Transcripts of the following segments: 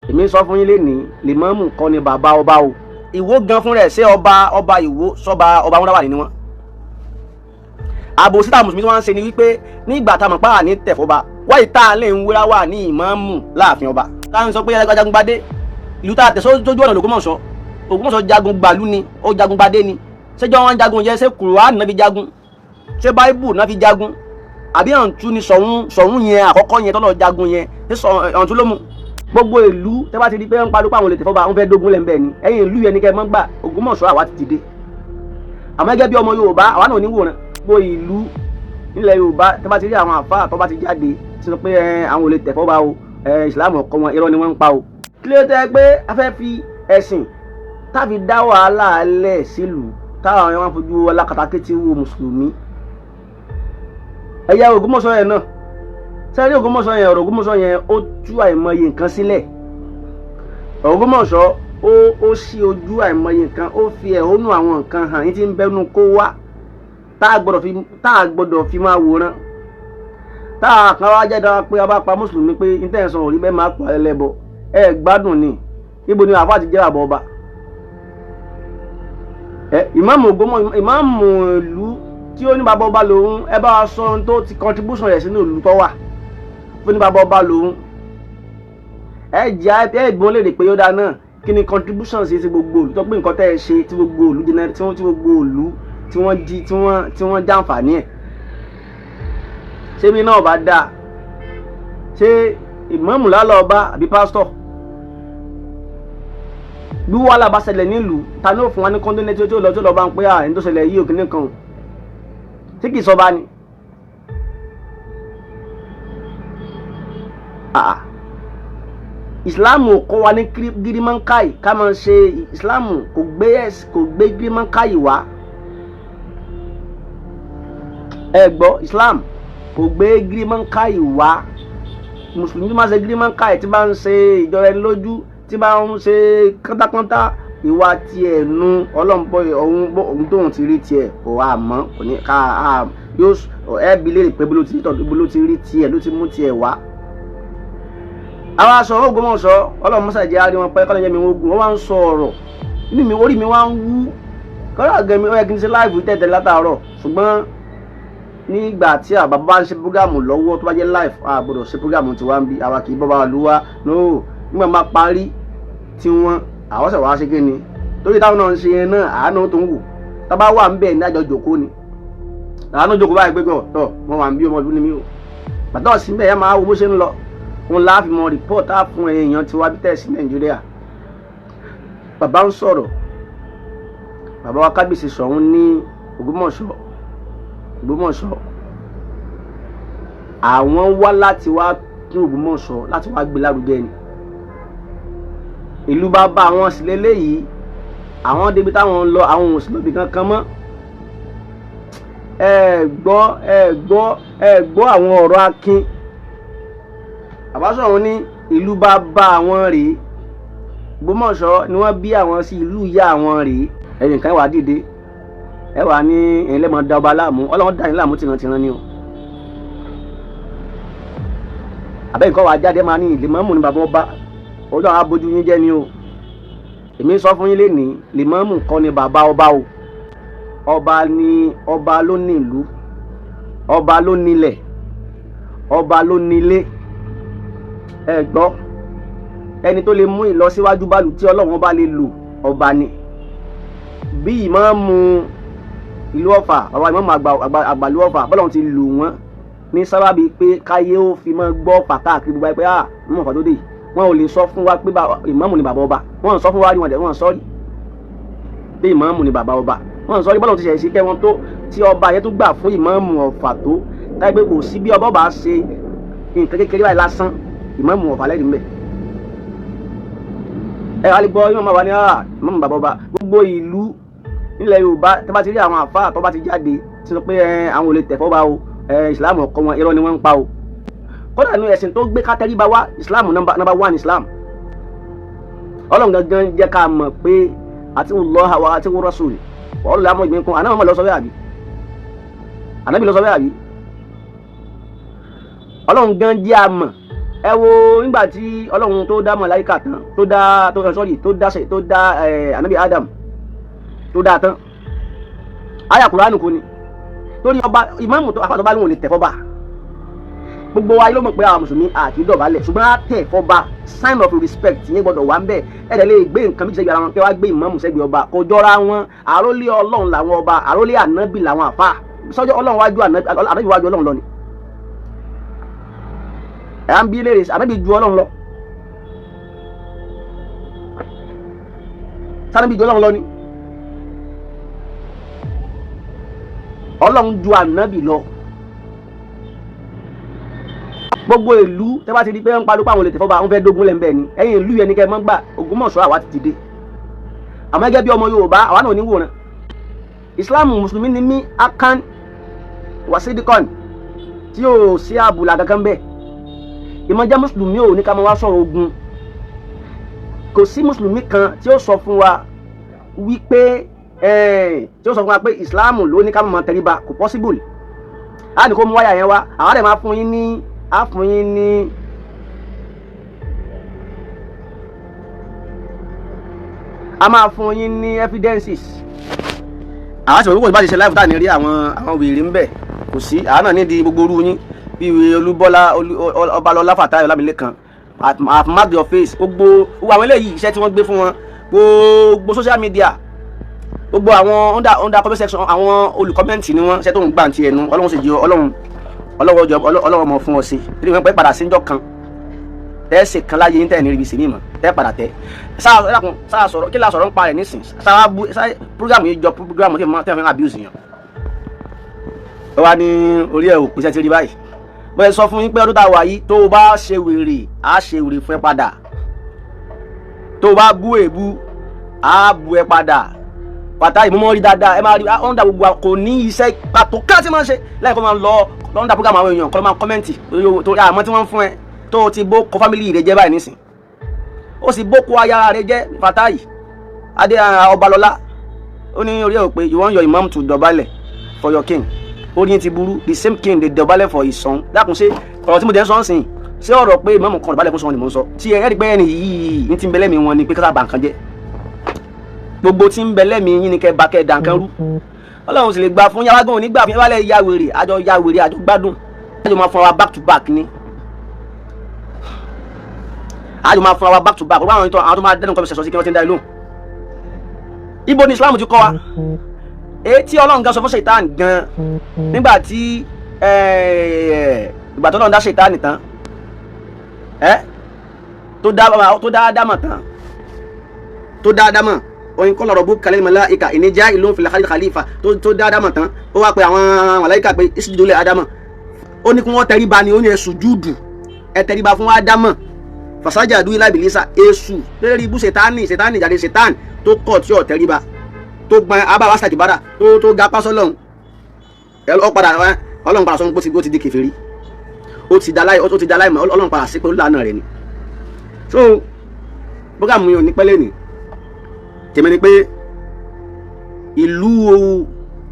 Èmi sọ fún yín lénìí, lèmọ́mù kọ́ ni bàbá ọba o. Ìwó gan fún rẹ̀, ṣé ọba ọba Ìwó sọba ọba wọn wà nínú wọn. Àbòsí táwọn mùsùlùmí tí wọ́n ń ṣe ni wípé nígbà táwọn pa ní tẹ̀fọ́ba wáyé tá a lè ń wúra wà ní ìmáàmù láàfin ọba. Táwọn sọ pé Ajagungbadé, ìlú tá a tẹ̀ sójú ọ̀nà l'Ògbómọ̀ṣọ́. Ògbómọ̀ṣọ́ jagun gbàlú ni, ó jagun gbadé ni. Ṣéjọ́ wọn jagun yẹn, ṣé Kùránì náà fi jagun, ṣé Báíbù náà fi jagun, àbí ọ̀ǹtú ni Ṣọ̀ún? Ṣọ̀ún yẹn àkọ́kọ́ yẹn tọ́lọ̀ jagun yẹn, ṣé ọ̀ǹtú ló mú? Gbogbo ìlú tẹ́ bá ti di pé ń pariwo pé àwọn olè tẹ̀fọ́ba, ń fẹ́ dógún lẹ́ ń bẹ̀ ni. Ẹ̀yin ìlú yẹn ni kẹ́ ẹ mọ́ gbà. Ògbómọ̀ṣọ́ àwa ti dìde, àmọ́ gẹ́gẹ́ bí ọmọ Yorùbá, àwa náà ò ní wòran. Gbogbo ìlú nílẹ̀ Yorùbá tẹ́ bá ti rí àwọn àfáà tó bá ti jáde tí sọ pé àwọn olè tẹ̀fọ́ba o, ìsìlámù ọkọ wọn, irọ́ ni wọ́n ń pa o. Kí ló tẹ́ pé a fẹ́ fi ẹ̀sìn táfi dá wàhálà lẹ̀ sílùú, táwọn yẹn wọ́n fojú alákatakítí wo mùsùlùmí? Ẹ̀yà Ògbómọ̀ṣọ́ yẹn náà sẹ́rí, Ògbómọ̀ṣọ́ yẹn, ọ̀rọ̀ Ògbómọ̀ṣọ́ yẹn, ó tú àìmọye nǹkan sílẹ̀. Ògbómọ̀ṣọ́ ó ṣí ojú àìmọye nǹkan, ó fi ẹ̀hónú àwọn nǹkan hàn yín tí ń bẹ́nu kó wá tá a gbọ́dọ̀ fi máa wòran, tá a kan wá jẹ́ dára pé a bá pa mùsùlùmí pé intention ò rí bẹ́ẹ̀, máa pa ẹlẹ́bọ. Ẹ gbádùn ni. Ibo ni àfa ti jẹ́ àbọ̀ ọba? Ẹ ìmáàmù Ògbómọ̀, ìmáàmù ìlú tí ó ní bàbá ọba lòun, ẹ bá wa sọ ohun tó ti contribution rẹ̀ sínú ìlú tó wà fún ní bàbá ọba lòun. Ẹ jẹ́ ẹ gbọ́n lè rè pé ó dáa náà, kí ni contribution sí ti gbogbo ìlú tó pé nǹkan tẹ́ ẹ ṣe tí gbogbo ìlú jẹ́, tí wọ́n tí gbogbo ìlú tí wọ́n jí tí wọ́n jàǹfààní ẹ̀? Ṣé mi náà bá dáa, ṣé ìmáàmù lálọ́ ọba àbí pásítọ̀? Bí wàhálà bá ṣẹlẹ̀ nílùú, ta ni ó fún wa ní kọ́ńdọ́nẹ́ tí ó lọ tí ó lọ bá ń pé à ní tó ṣẹlẹ̀ yìí, òkè nìkan ṣé kìí sọba ni? Ìsìláàmù kọ́ wa ní gírímọ́ńkáì ká máa ṣe. Ìsìláàmù kò gbé gírímọ́ńkáì wá. Ẹ gbọ́, ìsìláàmù kò gbé gírímọ́ńkáì wá. Mùsùlùmí tó máa ṣe gírímọ́ńkáì, tí bá ń ṣe ìjọra ẹni lójú, tí bá ń ṣe kántákántá, ìwà tiẹ̀ nu ọlọ́mbọ òun tóun ti rí tiẹ̀ kò wá mọ́, kò ní ká yóò ẹ bi léèrè pé bí ló ti rí tọ́, bí ló ti rí tiẹ̀, ló ti mú tiẹ̀ wá. Àwọn aṣọ Ògbómọ̀ṣọ́, Ọlọ́run mọ́sá jẹ́ àárín wọn pẹ́, kọ́lọ́ jẹ́ mi wọ́n gùn. Wọ́n wá ń sọ ọ̀rọ̀ inú mi, orí mi wá ń wú kọ́lá gẹ̀mí. Ó yẹ kí n ṣe live tẹ̀tẹ̀ látàárọ̀, ṣùgbọ́n nígbà tí àbá bá ń ṣe program lọ́wọ́ tó bá jẹ́ live, a gbọ́dọ̀ ṣe program tiwa ń bí àwa kì í bọ́ bá wa lù wá no. Nígbà máa parí tí wọ́n àwọn ṣẹ̀ wá ṣe kí ni torí táwọn náà ń ṣe yẹn náà, àánú tó ń wò tá bá wà ń bẹ̀ ní àjọ jòkó ni, àánú jòkó báyìí pé tọ̀ wọ́n wà ń bí ọmọ ọdún ní mi o bàtà ọ̀sìn bẹ́ẹ̀ yẹn máa wo bó ṣe ń lọ òun láàfin mọ report á fún èèyàn tiwa bí tẹ̀sí Nàìjíríà. Bàbá ń sọ̀rọ̀, bàbá wa kábíyèsí Ṣọ̀ún ní Ògbómọ̀ṣọ́. Ògbómọ̀ṣọ́, àwọn wá láti wá tún Ògbómọ̀ṣọ́ láti wá gbé lárugẹ ni. Ìlú bàbá àwọn sì lélẹ́yìí, àwọn débi táwọn ń lọ, àwọn ò sì lọ́bì kankan mọ́. Ẹ gbọ́, ẹ gbọ́, ẹ gbọ́ àwọn ọ̀rọ̀ akin. Bàbá Ṣọ̀ún ní ìlú bàbá àwọn rèé, Ògbómọ̀ṣọ́ ni wọ́n bí àwọn sí, ìlú ìyá àwọn rèé. Ẹnìkan wà dìde, ẹ wà ní ẹ̀yin lẹ́mọ̀ da ọba láàmú. Ọlọ́run dá yín láàmú tìrantìran ni o. Àbẹ́ nǹkan wà jáde máa ní lèmọ́mù ni bàbá ọba, ọlọ́run á bójú yín jẹ́ ni o. Èmi sọ fún yín lénìí, lèmọ́mù kọ́ ni bàbá ọba o. Ọba ni, ọba ló ní ìlú, ọba ló nílẹ̀, ọba ló nílé. Ẹ gbọ́, ẹni tó lè mú ìlọsíwájú bálù tí Ọlọ́run bá lè lò, ọba ni. Bí ìmáàmù ìlú Ọ̀fà, bàbá ìmáàmù àgbà ìlú Ọ̀fà, bọ́lá ti lò wọ́n ní sábàbí pé káyé ó fi máa gbọ́ Ọ̀fà káàkiri gbogbo ayé pé ah, ìmáàmù Ọ̀fà tó dé. Wọn ò lè sọ fún wa pé ìmáàmù ni bàbá ọba. Wọn ò sọ fún wa rí, wọn dẹ̀ wọn sọ rí pé ìmáàmù ni bàbá ọba. Wọn sọ rí. Bọ́lá ti ṣẹ̀ sí kẹ́ wọn tó tí ọba yẹn tó gbà fún ìmáàmù Ọ̀fà tó táyé pé kò sí bí ọba ọba ṣe nǹkan kékeré báyìí lásán, ìmáàmù Ọ̀fà lẹ́rìí mbẹ́. Ẹ wá lè gbọ́ ìmáàmù bàbá ní ah, ìmáàmù bàbá ọba. Gbogbo ìlú nílẹ̀ Yorùbá tẹ́ bá ti rí àwọn àfáà tó bá ti jáde tí sọ pé àwọn ò lè tẹ̀fọ́ bá o, ìsìlámù ọkọ wọn, irọ́ ni wọ́n ń pa o. Kódà ní ẹ̀sìn tó gbé kátẹ́ríba wá, ìsìlámù number one. Ìsìlámù Ọlọ́run gangan jẹ́ ká mọ̀ pé àti Allah wa àti Rasul wọ́n lè amọ̀ ìgbín kún àná. Mọ̀ lọ sọ bẹ́ẹ̀ àbí ànábì lọ sọ bẹ́ẹ̀ àbí? Ọlọ́run gan jẹ́ a mọ̀. Ẹ wo nígbà tí Ọlọ́run tó dá màláíkà tán, tó dá tó sọ́ọ̀rì, tó dá ànábì Adam, tó dá tán, àyà Kùránì kò ní torí ọba ìmáàmù tó afáàtọ̀ bá lóun lè tẹ̀ fọ́ba. Gbogbo wa ló mọ̀ pé àwọn mùsùlùmí àti dọ̀bálẹ̀, ṣùgbọ́n á tẹ̀ fọ́ba, sign of respect yẹn gbọ́dọ̀ wà ń bẹ̀. Ẹ̀ dẹ̀ lè gbé nǹkan méjì sẹ́gbẹ̀ẹ́ ara wọn, kí wọ́n á gbé ìmáàmù sẹ́gbẹ̀ẹ́ ọba, kò jọra wọn. Àrólé Ọlọ́run làwọn ọba, àrólé ànábì làwọn àfà. Sọ́jọ́ Ọlọ́run wájú ànábì wájú Ọlọ́run lọ ni ẹ̀ à ń bí léèrè. Ànábì ju Ọlọ́run lọ? Sànábì ju Ọlọ́run lọ ni? Ọlọ́run ju ànábì lọ. Gbogbo ìlú tẹ́ bá ti di pé ń pariwo pé àwọn olè tẹ̀fọ́ bá wọn fẹ́ dógún lẹ́nbẹ̀ẹ́ ni, ẹ̀yin ìlú yẹn ni kẹ́ ẹ mọ́ gbà. Ògbómọ̀ṣọ́ àwa ti dìde, àmọ́ gẹ́gẹ́ bí ọmọ Yorùbá, àwa náà ò ní wòran. Islam, mùsùlùmí ni mí, akan wasidikon tí yóò sí àbùlà kankan bẹ́ẹ̀. Ìmọ̀jẹ́ mùsùlùmí ò ní ká máa wá sọ̀rọ̀ ogun. Kò sí mùsùlùmí kan tí ó sọ fún wa wípé tí ó sọ fún wa pé Islam ló ní ká máa tẹríba. Kò possible. Á ní kó mú wáyà yẹn wá, àwọn àdè máa fún yín ní á fún yín ní a máa fún yín ní evidences. Àwọn àti òwúrò bá ti ṣe láìpẹ́ tá à ní rí àwọn wèrè ń bẹ̀, kò sí àwọn náà nídìí gbogbo orú yín bí ìwé Olúbọ́lá Ọbalọ́lá Fatai Ọlámilékan. I've marked your face. Gbogbo àwọn eléyìí, iṣẹ́ tí wọ́n gbé fún wọn, gbogbo social media, gbogbo àwọn under comment section, àwọn olùkọ́mẹ́ǹtì ni wọ́n. Iṣẹ́ tó ń gbà ti ẹnu Ọlọ́run sì jẹ́ Ọlọ́run Ọlọ́run mọ̀ fún ọ sí torí wọn pẹ́ padà síjọ́ kan tẹ́ ṣe kan láyé yín tẹ́ ní ibi sí mímọ́ tẹ́ padà tẹ́ sáà sọ̀rọ̀. Kí la sọ̀rọ̀ ń pa rẹ̀ nísìn? Sáà bú sáà program yìí jọ program tí wọ́n fi ń abuse yàn. Ó wá ní orí ẹ̀ ò pèsè ti rí báyìí. Bó ṣe sọ fún yín pé ọdún tá a wà yìí, tó o bá ṣe wèrè, á ṣe wèrè fún ẹ padà. Tó o bá bú èbú, á bú ẹ padà. Pàtà ìmúmọ́ rí dáadáa, ẹ máa rí ọ̀ndà gbogbo kò ní iṣẹ́ pàtó ká tí máa ń ṣe lẹ́yìn kó máa lọ lọ́ndà program àwọn èèyàn, kó máa comment torí àmọ́ tí wọ́n ń fún ẹ tó o ti bó kọ family rẹ jẹ́ báyìí nísìn, ó sì bó kó aya rẹ jẹ́. Fatai Adé Ọbalọ́lá, ó ní orí ẹ̀ ò pé. You want your imam to dọ̀bálẹ̀ for your king? Orí yín ti burú. The same king dey dọ̀bálẹ̀ for his son. Dákun, ṣé ọ̀rọ̀ tí mo jẹ́ ń sọ ń sìn, ṣé ọ̀rọ̀ pé imam kan dọ̀bálẹ̀ fún son ni mò ń sọ? Tí ẹ rí pé ẹni yìí ní ti ń bẹ lẹ́mìí wọn ni pé kásá bà nǹkan jẹ́. Gbogbo tí ń bẹ lẹ́mìí yín ni kẹ́ bá kẹ́ dànkan rú. Ọlọ́run sì lè gbà fún yàrá gan òní gbà fún yàrá lẹ̀. Ya wèrè, àjọ ya wèrè, àjọ gbádùn, àjọ máa fún wa back to back ni, àjọ máa fún wa back to back. Wọ́n àwọn tó máa dẹ́nu kọ́ mi sẹ̀sọ́ sí kí wọ́n ti ń dá ilé. Ibo ni Islam ti kọ́ wa èyí tí Ọlọ́run gan sọ fún Ṣètàn gan nígbà tí ìgbà tó Ọlọ́run dá Ṣètàn tán, tó dá Ádámà tán, tó dá Ádámà oyin kọ́ lọ́rọ̀ bó kalẹ́ màláíkà ìníjà ìlú fil khalifa, tó dá Ádámà tán, ó wá pe àwọn màláíkà pé isjudu li Ádámà. Ó ní kí wọ́n tẹríba ni, ó ní ẹ sùjúdù, ẹ tẹríba fún Ádámà. Fasajadu illa Iblisa, èṣù lórí ibú, Ṣètánì, Ṣètánì jáde, Ṣètánì tó kọ̀ tí ò tẹríba, tó gbọn abáwá sàjìbára, tó ga pásọ lọ́hùn. Ọ padà, Ọlọ́run padà sọ fún pé ó ti di kèfèrí, ó ti da láì mọ̀. Ọlọ́run padà sí pé ó lànà rẹ̀ ni. So program yìí ò ní pẹ́lẹ́ ní tèmi ni pé ìlú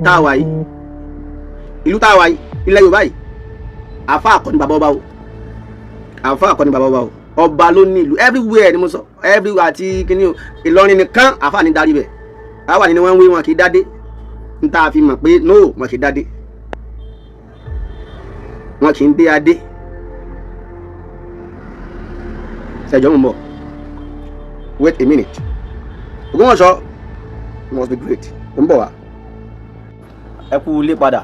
tá a wà yìí, ìlú tá a wà yìí, ilẹ̀ Yorùbá yìí, àfa àkọ́ni bàbá ọba o, àfa àkọ́ni bàbá ọba o. Ọba ló ní ìlú everywhere ni mo sọ, everywhere àti kíní o. Ìlọrin nìkan àfa ní darí bẹ̀ àwa ni wọ́n ń wé wọn kì í dádé. N ta fi mọ̀ pé no, wọn kì í dádé, wọn kì í dé adé. Ṣẹjọ́ mọ̀ bọ̀. Wait a minute. Ògbómọ̀ṣọ́ must be great. Ó ń bọ̀ wá. Ẹ kú ilé padà.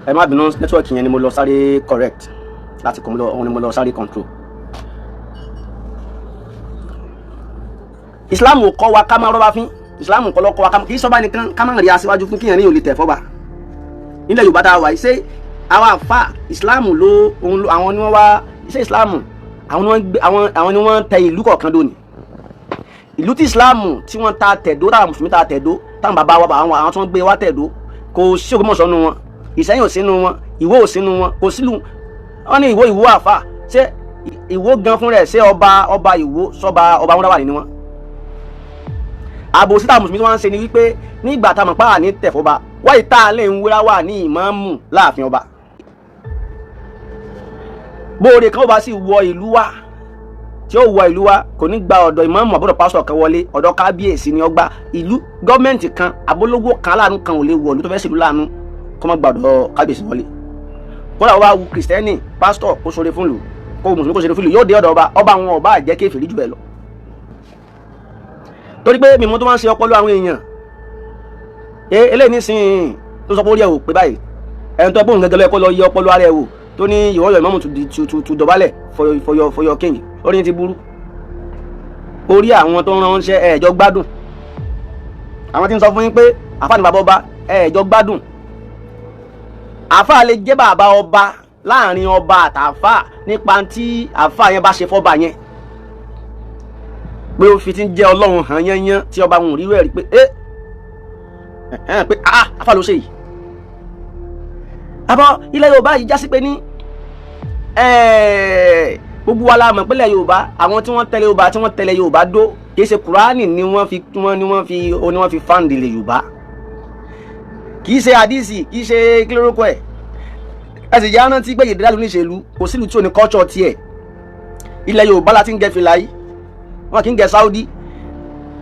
Ẹ má bínú, network yẹn ni mo lọ sáré correct láti kọ́ mo lọ, òun ni mo lọ sáré control. Islam kọ́ wa ká máa rọ́bà fín. Islam kọ́ ló kọ́ wa kì í sọ́ba nìkan ká máa rí aṣíwájú fún kíyàn ní òlè tẹ̀ fọ́ba. Nílẹ̀ Yorùbá tá a wà yìí, ṣé àwa àfa Islam ló òun ló àwọn ni wọ́n wá ṣé Islam, àwọn ni wọ́n gbé àwọn ni wọ́n tẹ ìlú kọ̀ọ̀kan dóni. Ìlú tí Islam tí wọ́n ta tẹ̀dó, táwọn mùsùlùmí ta tẹ̀dó, táwọn bàbá wa, àwọn tí wọ́n gbé wá tẹ̀dó, kò sí Ògbómọ̀ṣọ́ nu wọn, Ìṣẹ́yìn ò sínú wọn, Ìwó ò sínú wọn, kò sílùú wọn ní Ìwó. Ìwó àfà, ṣé Ìwó gan fún rẹ̀, ṣé ọba Ìwó sọba ọba wọn wà nínú wọn? Àbòsí táwọn mùsùlùmí tí wọ́n ń ṣe ni wípé nígbà táwọn pa ní tẹ̀fọ́ba wáyé tá a lè ń wúra wà ní ìmáàmù láàfin ọba. Bóore kan ó bá sì wọ ìlú wa, tí ó wọ ìlú wa, kò ní gba ọ̀dọ̀ ìmáàmù àbọ̀dọ̀ pásítọ̀ kan wọlé, ọ̀dọ̀ kábíyèsí ni ó gba ìlú. Gọ́ọ̀mẹ̀ntì kan, abolówó kan, aláàánú kan ò lè wọ ìlú tó fẹ́ sílùú láàánú kó má gba ọ̀dọ̀ kábíyèsí wọlé. Kódà wọ́n bá wu kìrìsìtẹ́nì pásítọ̀ kó ṣoore fún ìlú, kó mùsùlùmí kó ṣoore fún ìlú, yóò dé ọ̀dọ̀ ọba. Ọba àwọn ọba àjẹ́ kéfèrí jù bẹ́ẹ̀ lọ. Torí pé mímú tó máa ń ṣe ọpọlọ àwọn èèyàn eléyìí nísìnyí tó sọ pé ó rí ẹ wò pé báyìí, ẹni tó ẹ bóun gẹ́gẹ́ lọ́yẹ kó lọ yẹ ọpọlọ ara ẹ wò, tó ní you want your imam to dọ̀bálẹ̀ for your king, orí ti burú. Orí àwọn tó ń ránṣẹ́ ẹ̀ẹ́jọ́ gbádùn, àwọn tí ń sọ fún yín pé àfáà ní bàbá ọba, ẹ̀ẹ́jọ́ gbádùn. Àfáà lè jẹ́ bàbá ọba láàrin ọba àtàfáà nípa tí àfáà yẹn bá ṣe fọ́ba yẹn, pé ó fi ti ń jẹ́ Ọlọ́run hàn yányán tí ọba wọn ò rí rẹ̀ rí, pé ẹ́ pé ah, àfáà ló ṣe yìí. Àbọ̀ ilẹ̀ Yorùbá yìí já sí pé ní gbogbo wa la mọ̀ pé ilẹ̀ Yorùbá, àwọn tí wọ́n tẹ̀lé Yorùbá, tí wọ́n tẹ̀lé Yorùbá dó, kì í ṣe Kùránì ni wọ́n fi wọ́n ni wọ́n fi ni wọ́n fi found ilẹ̀ Yorùbá, kì í ṣe àdìsí, kì í ṣe kílórókọ ẹ̀. Ẹ sì jẹ́ rántí pé ìdílé ní ìṣèlú, kò sílùú tí ò ní culture tiẹ̀. Ilẹ̀ Yorùbá la ti ń gẹ fìlà yìí, wọn kì í gẹ Saudi.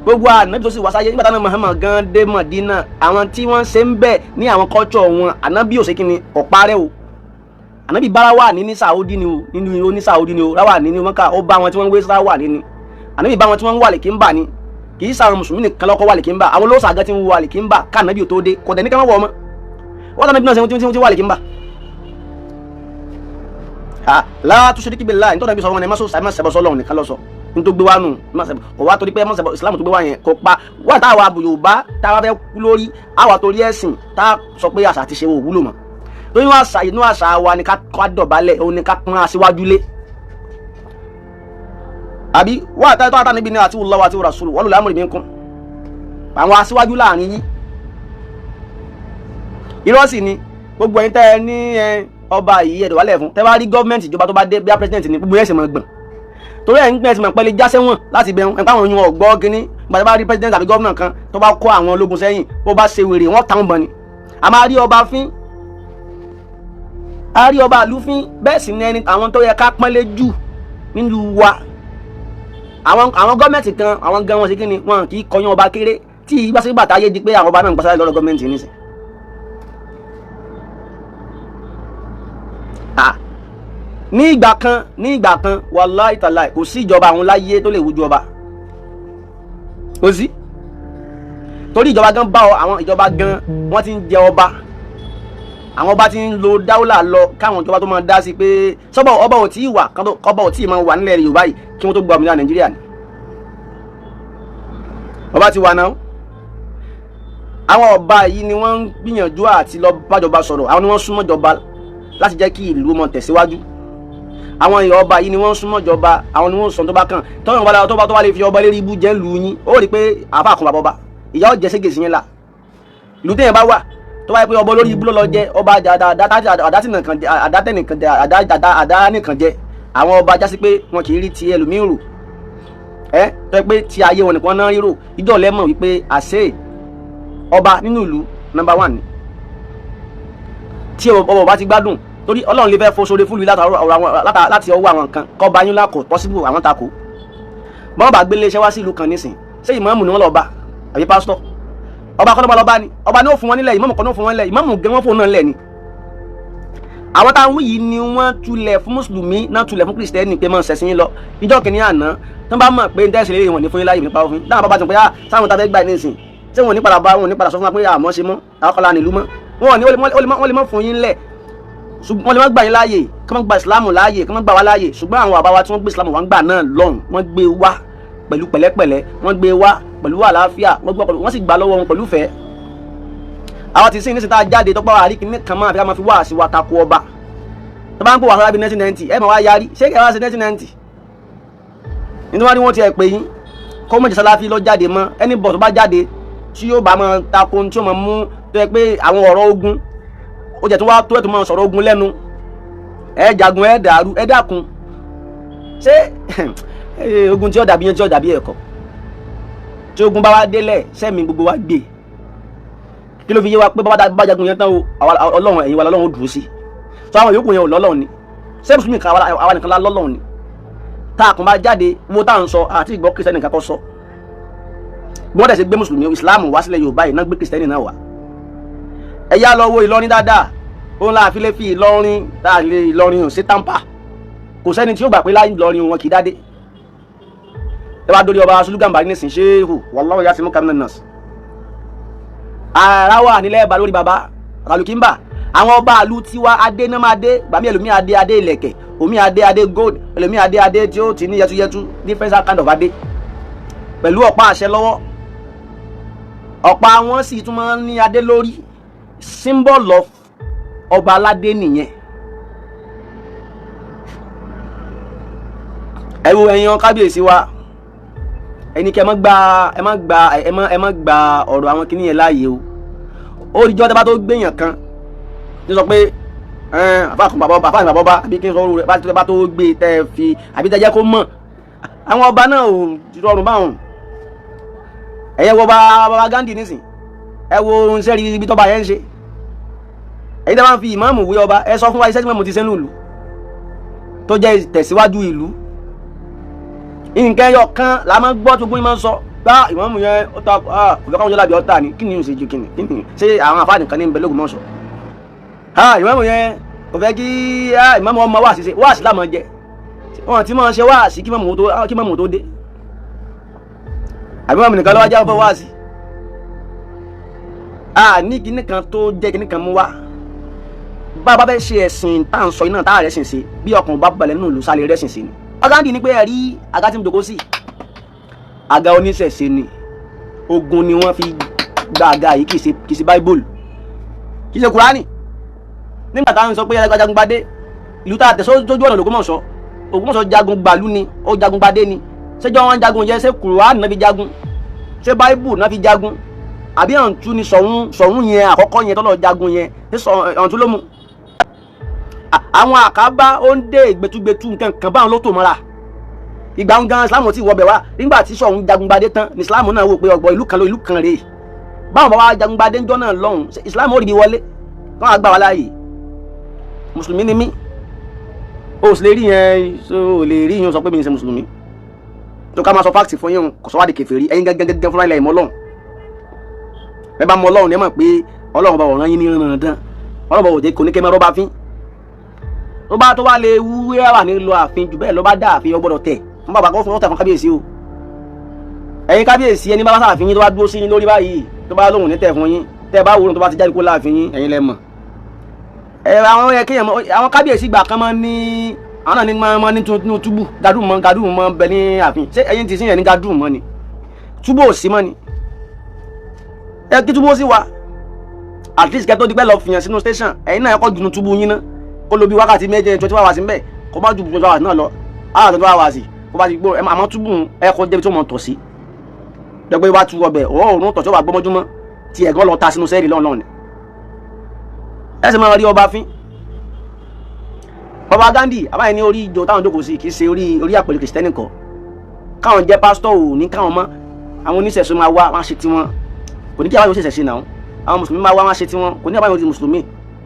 Gbogbo ànábì tó sì wá sáyé nígbà táwọn Muhammad gan dé Mọ̀dínà, àwọn tí wọ́n ṣe ń bẹ̀ ní àwọn culture wọn, ànábì ò ṣe kí ni ọ̀parẹ́ o. Ànábì bára wà ní Saudi ni o, nínú ní Saudi ni o, ráwà ní Mọ́kà, ó bá wọn tí wọ́n ń wé sáwà ní ni. Ànábì bá wọn tí wọ́n ń wà lè kí ń bà ní. Kì í sàwọn mùsùlùmí nìkan lọ́kọ́ wà lè kí ń bà, àwọn olóòṣà gan ti ń wà lè kí ń bà ká ànábì ò tó dé. Kò dẹ̀ ní ká má wọ̀ ọmọ wọ́n tàn, ànábì náà ṣe tí wà lè kí ń bà. La tushrik billahi, nítorí ànábì sọ wọn ni ẹ má sọ, ẹ má ṣẹbọ sọ́lọ́run nìkan ló sọ nítorí gbé wá nù, kò wá torí pé ẹ má ṣẹbọ. Ìsìlámù tó gbé wá yẹn kò pa wá. Táwa Yorùbá táwa fẹ́ kú lórí àwa torí ẹ̀sìn, tá a sọ pé àṣà àti ṣe wò wúlò mọ́, torí inú àṣà, inú àṣà wa ni ká dọ̀bálẹ̀, òun ni ká pọ́n aṣíwájú lé. Àbí wà tá tá níbi ní àti Allah àti Rasul wọ́n lò lámùrì minkum, àwọn aṣíwájú láàrin yín. Irọ́ sì ni gbogbo ẹ̀yin tẹ́ ẹ ní ọba yìí ẹ̀dọ̀ wálẹ̀ fún. Tẹ́ bá rí gọ́ọ̀mẹ̀ntì ìjọba tó bá dé, bí i president ni, gbogbo yẹn sì máa gbọ̀n torí ẹ̀ ń gbẹ̀ sí máa pẹ́lẹ́ já sẹ́wọ̀n láti bẹ̀rù ẹ̀ pàwọn oyún ọ̀gbọ́ kínní. Gbàtẹ́ bá rí president àbí gómìnà kan tó bá kó àwọn ológun sẹ́yìn, bó bá ṣe wèrè, wọ́n táwọn bọ̀ ni. A máa rí ọba fín, a rí ọba àlúfín. Bẹ́ẹ̀ sì ni ẹni àwọn tó yẹ ká pọ́nlé jù nílùú wa, àwọn gọ́ọ̀mẹ̀ntì kan, àwọn gan wọn ṣe kí ni, wọn kì í kọyán ọba kéré tí ìgbàsígbà táyé di pé àwọn ọba náà ń gbàsáré lọ́dọ̀ gọ́ọ̀mẹ̀ntì nísìn. Ní ìgbà kan, ní ìgbà kan, wàláì tàláì, kò sí ìjọba àwọn láyé tó lè wújú ọba, kò sí, torí ìjọba gan bá àwọn ìjọba gan wọ́n ti ń jẹ ọba, àwọn ọba ti ń lo dáwọ́là lọ káwọn ìjọba tó máa dá sí pé sọ́bọ̀ ọba ò tí ì wà, ọba ò tí ì máa wà nílẹ̀ Yorùbá yìí kí wọ́n tó gba òmìnira Nàìjíríà ni ọba ti wà náà. Àwọn ọba yìí ni wọ́n ń gbìyànjú àti lọ bájọba sọ̀rọ̀, àwọn ni wọ́n súnmọ́ jọba láti jẹ́ kí ìlú mọ̀ tẹ̀síwájú. Àwọn èèyàn ọba yìí ni wọ́n súnmọ́ jọba, àwọn ni wọ́n sọ tó bá kàn tọ́yìn ọba tó bá tó bá lè fi ọba lérí ibú jẹ́ lù yín. Ó rí i pé àfa kan bàbá ọba ìyá ọ̀jẹ̀ ségèsì yẹn là ìlú téèyàn bá wà tó bá yẹ pé ọba olórí ibú ló lọ jẹ ọba àdá nìkan jẹ. Àwọn ọba jásí pé wọn kì í rí ti ẹlòmíín rò, ẹ tó yẹ pé ti ayé wọn nìkan náà rírò. Ìjọ lẹ́mọ̀ wípé àṣẹ ọba nínú ìlú number one ni. Tí ọba ọba ti gbádùn, torí Ọlọ́run lè fẹ́ fo sórí fúlùú láti ọwọ́ àwọn kan kọba yín lákò possible, àwọn takò bọ́n bá gbélé iṣẹ́ wá sí ìlú kan nísìn, ṣé ìmáàmù ni wọ́n lọ bá àbí pásítọ̀? Ọba kọ́ ló bá lọ bá ni, ọba ní ó fún wọn nílẹ̀, ìmáàmù kan ní ó fún wọn nílẹ̀, ìmáàmù gẹ́ wọ́n fún náà nílẹ̀ ni. Àwọn táwọn yìí ni wọ́n tulẹ̀ fún mùsùlùmí náà, tulẹ̀ fún kìrìsìtẹ́nì pé mọ̀ ṣẹ̀sìn yín lọ. Ìjọ kìíní àná tó bá mọ̀ pé ń tẹ̀sí lé wọn ní fún yín láyè nípa òfin dáhùn bàbá tó pé sáwọn tá a fẹ́ gbà nísìn, tí wọn ò ní padà bá wọn ò ní padà sọ fún wa pé àmọ́ ṣe mọ́ àwọn kọ́lá nílùú mọ́ wọn ò ní, wọ́n lè mọ́ fún yín lẹ̀, ṣùgbọ́n wọ́n lè má gbà yín láàyè kí wọ́n gba ìsìlámù láàyè, kí wọ́n gbà wá láàyè. Ṣùgbọ́n àwọn àbáwá tí wọ́n gbé ìsìlámù wá ń gbà náà lọ́hùn, wọ́n gbé wá pẹ̀lú pẹ̀lẹ́pẹ̀lẹ́, wọ́n gbé wá pẹ̀lú àlàáfíà, wọ́n sì gbà lọ́wọ́ wọn pẹ̀lú ìfẹ́. Àwọn ti sìn ní síta jáde tọ́pọ̀ àrí kìíní kan máa fi ká máa fi wá sí wa tako ọba tó bá ń pò wá sára bí 1990, ẹ máa wá yarí. Ṣé kẹ́ ẹ wá sí 1990 nítorí wọ́n ní wọ́n ti ẹ̀ pé yín kó mọ̀jẹ̀ sáláfí lọ jáde mọ́ ẹni bọ̀ tó bá jáde tí yóò bá máa tako, tí yóò máa mú tó yẹ pé àwọn ọ̀rọ̀ ogun ó jẹ́ tó wá tó ẹ̀ tó máa sọ̀rọ̀ ogun lẹ́nu, ẹ jagun, ẹ dàrú, ẹ dákun. Ṣé ogun tí ó dàbí yẹn, tí ó dàbí ẹ̀kọ́, tí ogun bá wá délẹ̀ sẹ́mi gbogbo wa gbé, kí ló fi yé wa pé bá jagun yẹn tán o, Ọlọ́run ẹ̀yin wa lọ́lọ́run ó dùn sí? Tó àwọn yòókù yẹn ò lọ́lọ́run ni. Ṣé mùsùlùmí kan àwa nìkan lọ́lọ́run ni? Tá a kàn bá jáde wo tá à ń sọ àti ìgbọ́ kìrìsìtẹ́nì kan kọ́ sọ. Bí wọ́n dẹ̀ ṣe gbé mùsùlùmí ìsìláàmù wá sílẹ̀ Yorùbá yìí náà, gbé kìrìsìtẹ́nì náà wá. Ẹ yá lọ wo Ìlọrin dáadáa. Òun la fi lè fi Ìlọrin tá a lè Ìlọrin ò sí tampa. Kò sẹ́ni tí ó gbà pé láì Ìlọrin wọn kì í dádé. Ẹ bá dórí ọba Sulu Gàmbàrí nísìn, ṣéhù wallahu yasimuka minan nas. Ara wà nílẹ̀ ẹ̀bà lórí baba Ràlùkíńbà. Àwọn ọba àlù tiwa, adé náà máa dé gbàmí. Ẹlòmíì adé adé ìlẹ̀kẹ̀, omi adé adé gold, ẹlòmíì adé adé tí ó ti ní yẹtuyẹtu, different kind of adé pẹ̀lú ọ̀pá àṣẹ lọ́wọ́. Ọ̀pá wọn sì tún máa ń ní adé lórí, symbol of ọba aládé nìyẹn. Ẹ wo ẹ̀yin kábíyèsí wa, ẹni kí ẹ má gba ẹ má gba ẹ má ẹ má gba ọ̀rọ̀ àwọn kìnìyàn yẹn láàyè o. Ó rí jọ́ tẹ́ bá tó gbéyàn kan ní sọ pé àfa kan bàbá ọba, àfa kan bàbá ọba, àbí kí n sọ ọrùn rẹ bá tó gbé tẹ́ ẹ fi àbí tẹ́ jẹ́ kó mọ̀. Àwọn ọba náà ò rọrùn báwọn. Ẹ̀yẹ wo bàbá Gandhi nísìn, ẹ wo iṣẹ́ rí ibi tọ́ba yẹn ń ṣe. Ẹ̀yin tẹ́ bá ń fi ìmáàmù wé ọba, ẹ sọ fún wa iṣẹ́ tí mọ̀mù ti ṣe ń lùlù tó jẹ́ ìtẹ̀síwájú ìlú. Nǹkan ẹyọ kan la máa ń gbọ́ tó gbóyún máa ń sọ gbá ìmáàmù yẹn ó ta kò fẹ́ káwọn jọlá bí ọ̀tá ni. Kí ni yóò ṣe ju kí ni ṣé àwọn àfáà nìkan ní bẹ l'Ógbómọ̀ṣọ́? Ìmáàmù yẹn kò fẹ́ kí ìmáàmù ọmọ wá sí wá sí lámọ̀ jẹ wọn ti máa ṣe wá sí kí mọ̀mù tó dé, àbí mọ̀mù nìkan lọ́wọ́ jáwọ́ fẹ́ wá sí. Ní kíní kan tó jẹ́ kíní kan mú wá bá a bá fẹ́ ṣe ẹ̀sìn tá à ń sọ iná tá a rẹ̀ sìn sí bí ọkàn bá balẹ̀ nínú ìlú sálẹ̀ rẹ̀ sìn sí ni. Gandhi ní pé ẹ rí àga tí mo jòkó sí, àga oníṣẹ̀ṣe ni. Ogun ni wọ́n fi gba àga yìí, kì í ṣe Bible, kì í ṣe Kùránì. Nígbà táwọn sọ pé Ajagungbadé, ìlú tá a tẹ̀sọ́ sójú ọ̀nà l'Ògbómọ̀ṣọ́, Ògbómọ̀ṣọ́ jagun gbàlú ni, ó jagun gbadé ni. Ṣéjọ́ wọn jagun yẹn, ṣé Kùránì náà fi jagun? Ṣé Bible náà fi jagun? Àbí ọ̀ǹtú ni Ṣọ̀ún? Ṣọ̀ún yẹn àkọ́kọ́ yẹn tọ́lọ̀ jagun yẹn, ṣé ọ̀ǹtú ló mú àwọn àkábá ó ń dé ìgbẹ́túgbẹ́tú nǹkan kan báwọn ló tò mọ́ra? Ìgbà ń gan Islam ti wọbẹ̀ wá. Nígbà tí Ṣọ̀ún jagungbadé tán ní Islam náà wò pé ọgbọ ìlú kan ló ìlú kan rèé. Báwọn bá wá jagungbadé ńjọ́ náà lọ́hùn, Islam ó rí bí wọlé kọ́ àgbà wá láàyè. Mùsùlùmí ni mí, o sì lè rí yẹn, o lè rí yẹn sọ pé mi ń ṣe mùsùlùmí tó ká máa sọ fact fún yín. Kò sọ wá di kèfèrí. Ẹ̀yin gẹ́gẹ́ gẹ́gẹ́ fúnra ilẹ̀ ìmọ̀ Ọlọ́run. Ẹ bá mọ Ọlọ́run ní ẹ mọ̀ pé Ọlọ́run bá ọ̀ràn yín ní ràndán. Ọlọ́run bá òde kò ní kẹ́ mọ́ rọ́bà fín tó bá tó wá lè wúwẹ́ wà ní lọ ààfin jù bẹ́ẹ̀ lọ bá dá ààfin, ọgbọ́dọ̀ tẹ̀ fún bàbá kó fún ọ̀tẹ̀ fún kábíyèsí o. Ẹ̀yin kábíyèsí, ẹni bá bá sáàfin yín tó bá dúró sí yín lórí báyìí, tó bá lóhùn ní tẹ̀ fún yín, tẹ́ bá wúrun tó bá ti jáde kó láàfin yín, ẹ̀yin lẹ mọ̀. Ẹ àwọn yẹ kéèyàn àwọn kábíyèsí gbà kan máa ní àwọn náà ní máa ní túbú gadùn mọ́ gadùn mọ́ bẹ ní ààfin. Ṣé ẹ̀yin ti sìn yẹn ní gadùn mọ́ ni? Túbú ò sí mọ́ ni. Ẹ kí túbú ó sì wà, at least kẹ́ tó di pẹ́ lọ fìyàn sínú station, ẹ̀yin náà ẹ kọ́ junu túbú yín ná, kó lo bí wákàtí méje, 24 hours ńbẹ, kó má ju 24 hours náà lọ, áà 24 hours kó bá ti gbó ẹ. Àmọ́ túbú ẹ kọ́ débi tó mọ̀ tọ̀ sí dẹ́gbẹ́ wá tu ọbẹ̀ òórùn tọ̀ tí ó wà gbọ́mọ́júmọ́ tí ẹ̀gán lọ ta sínú sẹ́ẹ̀lì lọ́nà ni. Ẹ sì máa rí ọba fín. Bàbá Gandhi àbáyé ní orí ìjọ táwọn jókòó sí kì í ṣe orí àpèrè kìrìsìtẹ́nì kọ́. Káwọn jẹ́ pásítọ̀ ò ní káwọn mọ́ àwọn oníṣẹ̀ṣe máa wá wọn ṣe tiwọn, kò ní kí àwọn yóò ṣẹ̀ṣẹ̀ ṣe náà. Àwọn mùsùlùmí máa wá wọn ṣe tiwọn, kò ní àwọn yóò di mùsùlùmí.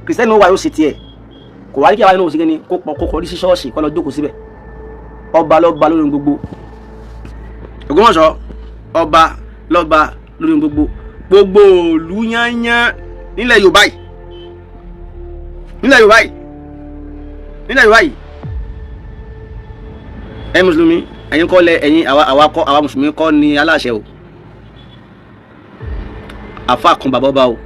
Kìrìsìtẹ́nì wà yóò ṣe tiẹ̀, kò wá ní kí àwọn yóò ṣe kíni kó pọ̀ kó kọrí sí ṣọ́ọ̀ṣì kó lọ jókòó síbẹ̀. Ọba lọ́ba lórí gbogbo. Ògbómọ̀ṣọ́, ọba lọ́ba lórí gbogbo gbogbo òlú yányán nílẹ̀ Yorùbá yìí, nílẹ̀ Yorùbá yìí, nílẹ̀ Yorùbá yìí. Ẹ mùsùlùmí, ẹ̀yin kọ́ lẹ ẹ̀yin àwa àwa kọ́, àwa mùsùlùmí kọ́ ni aláṣẹ o. Àfa kan bàbá ọba o.